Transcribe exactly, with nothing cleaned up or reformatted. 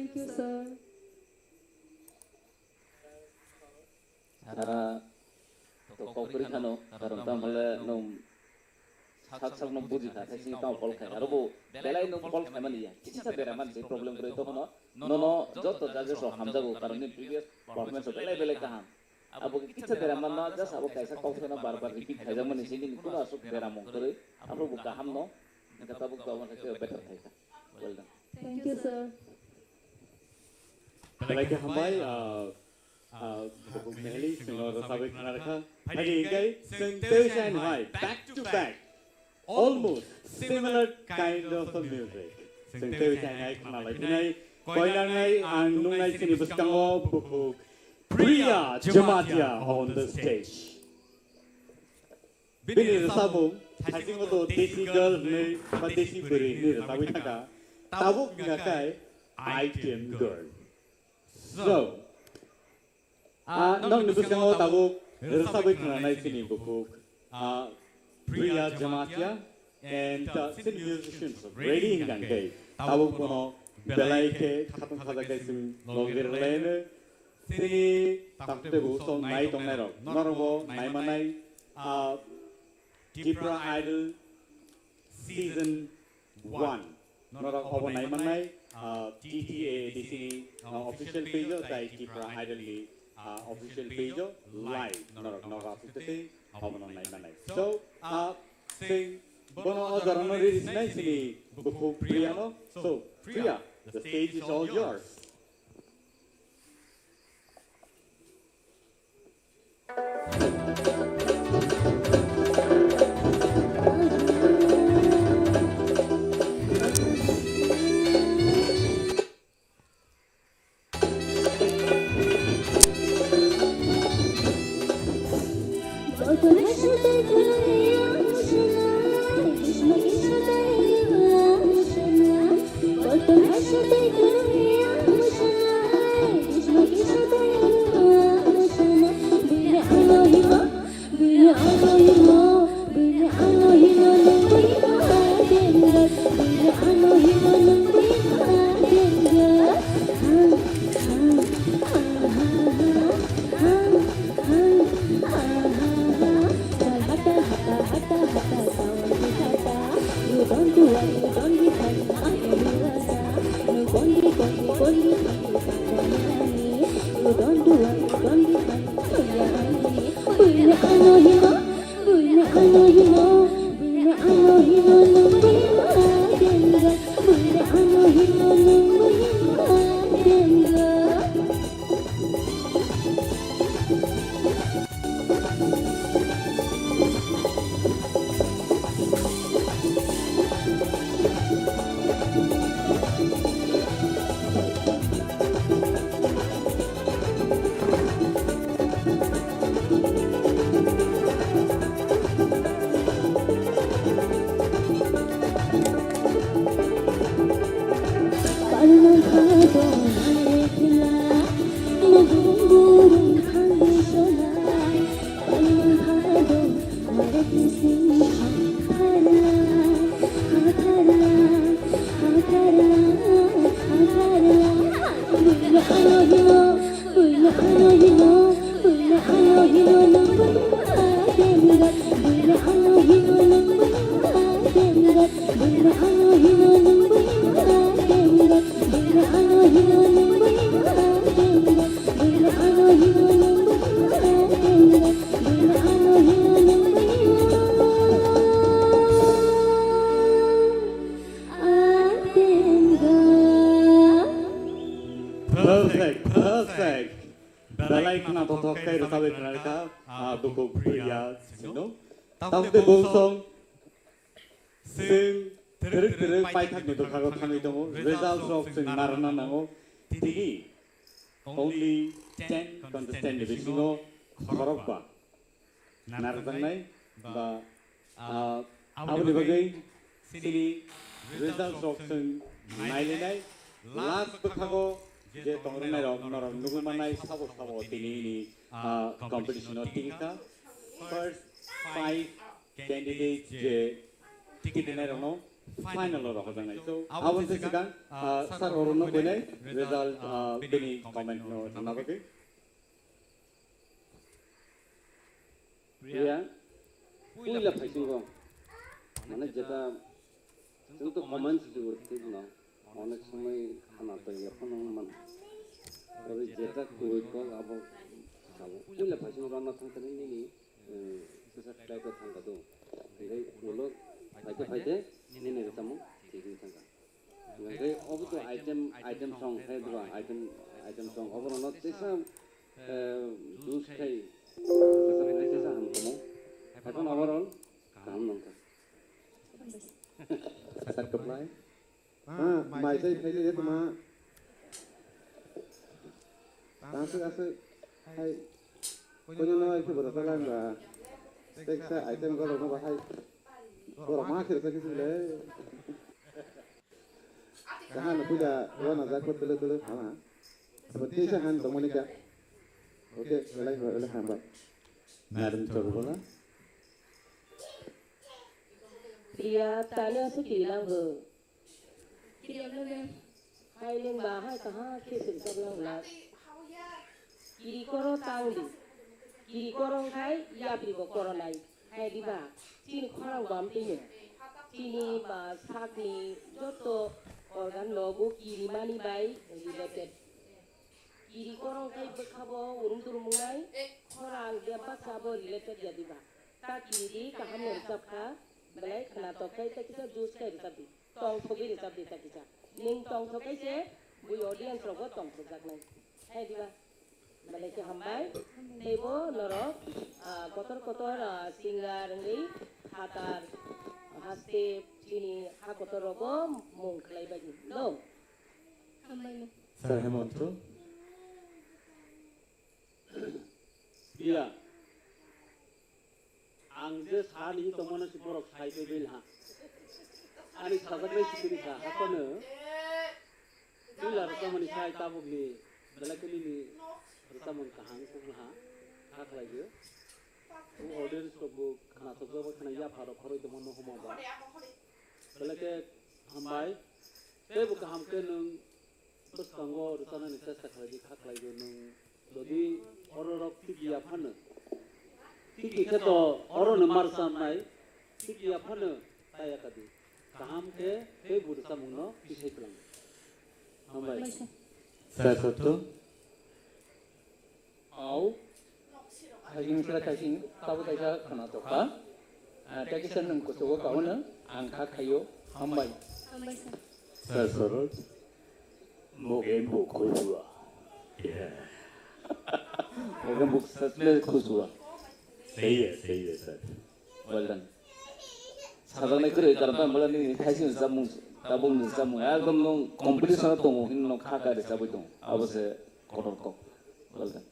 Thank you, sir. Ara to kok kwrwi khano, karon tamo le nwng sak sak no buji kha, khai sini tamo call khai. Aro bo belai nwng call khai mani ya, kisa bera man se problem kwrwi tokhono, nono joto judges rok hamjago, karon ni previous performance rok belai belai kaham. Abo kisa bera man no, just abo kaisa kok khai no bar bar repeat khai jak mani se, nini kuno aswk bera mung kwrwi, abo bo kaham no, nangkha tabuk to abo khai better khai kha. Well done. Thank you, sir. Belai khe hambai, ah, ah, Bukung Mehli, chwngno rwchapwi khna rwkha. Phaidi hwnkhe chwng tei Shine hai back to back, almost similar kind of a music. Chwng tei Shine hai khna lai phinai, koinangnai ang nungnai chini bwskango Bukung Priya Jamatia on the stage. Bini rwchapmung, thaisingo to Desi Girl hwnwi ba Desi Bwrwi hwnwi rwchapwi thangkha. Tabuk wngkha khe Item Girl. So, ah, nokni bwskango tabuk rwchapwi khwnanai chini bukhuk, ah, Priya Jamatia and, ah, chini musicians ready hwnkha khe tabuk bono belai khe khatung khajak khe chwng logi rwlaino. Chini taktebo song nai tongnairok, norokbo nai manai, ah, Tipra Idol Season one. Norok obo nai manai, ah, T T A A D C ni, ah, official page o, tai Tipra Idol ni, ah, official page o live norok nogo aswk tei obono nai manai. So, ah, chwng bono o jorano riri sinai chini bukhuk Priya no. So, Priya, the stage is all yours. Perfect, perfect. Belai khna tothok khe rwchapwi khna rwkha, ah, bukhuk Priya sino. Tamte bung song, chwng twrwk twrwk paithakni bwkhago thangwi tongo, result rok chwng narwkna nango. Tini only ten contestant ni bisingo khorokba narwkjaknai ba, ah, aboni bagwi chini result rok chwng nailainai. Last bwkhago je tongrwnairok norok nugwi mannai sabo sabo tini ni, ah, competition o tingkha. First five candidates je ticket rwnairokno final o rohorjaknai. So, aboni swkang, ah, sir orono koinai result, ah, bini comment no thangna bagwi. Priya, puila phaisingo, mane jeta chwng to comment si dibo thik no, onek somoi khana to ya phano man. Tei jeta koi kok abo sabo. Puila phaisingo rana thang thani nini, eh, sisa flight o thang kadu. Tei ulo phaite phaite nini rwchapmung thik wngwi thangkha. Hingke obo to item, item song hai diba, item, item song obo rokno tesa, eh, juice khai, tesa ham komo. Haikhe obo rok kaham nongkha. Sir kwplai. Ah, mai sai phai le tuma. Tang se ase hai. Kono no ai khubura talang ba. Teksa item ko rokno ba hai. Borok ma khir khe khibile. Kaham no puja wana jak ko tele tele hama. Abo tisa han tongmani ka. Okay, belai belai hambai. Madam Chorbola. Priya, tani ase kiri lang bo. Kiri lang bo. Hai nung ba hai kaha khe sir sab lang la. Kiri koro tang di. Kiri koro khai yapri bo koro nai. Hai diba, chini khorang bam tini. Chini ba sakni joto organ no bo kirimani bai related. Kiri korong khai bwkha bo urum turum wngnai, khorang bebak sa bo related ya diba. Ta kiri di kaham no rwchap kha, belai khwnathok khai ta kisa juice khai rwchap di. Tongthogwi rwchap di ta kisa. Ning tongthok khai se bui audience rok bo tongthokjaknai. Hai diba? Belai khe hambai. Teibo norok, ah, kotor kotor, ah, singer wngwi phatar haste chini ha kotor rogo mung khlai bai di. No? Hambai no. Sir Hemonto. Iya. Ang je sa ni tongmano si borok sai tei bil ha. Ani sajaknai si tini sa, hakono. Tila rwchapmani sai tabukni belai khe nini rwchapmung kaham kukla ha, kha khlai di. O audience rok bo khwnathokjak bai khwna yapha rok khoroi tongma no huma ba. Belai khe hambai. Tei bo kaham khe nwng bwskango rwchanani chesta khlai di, kha khlai di nwng. Jodi oro rok thik ya phano, thik khe to oro no mar sam nai, thik ya phano ta ya kadi. Kaham khe tei bo rwchapmung no kisai tlang. Hambai. Sir Sotto. Au. Haising sila kaising tabo kaisa khwnathok kha. Ah, tei kisa nwng kuchugo kaono ang kha khaio. Hambai. Hambai sir. Sir Sorot. Mogembo Khusua. Yeah. Mogembo Sasme Khusua. Seiya, seiya, sir. Well done. Sajaknai kwrwi karon tamo bwlani thaising rwchapmung, tabukni rwchapmung ekdom nwng competition o tongo hino kha kha rwchapwi tongo. Abo se kotor kok. Well done.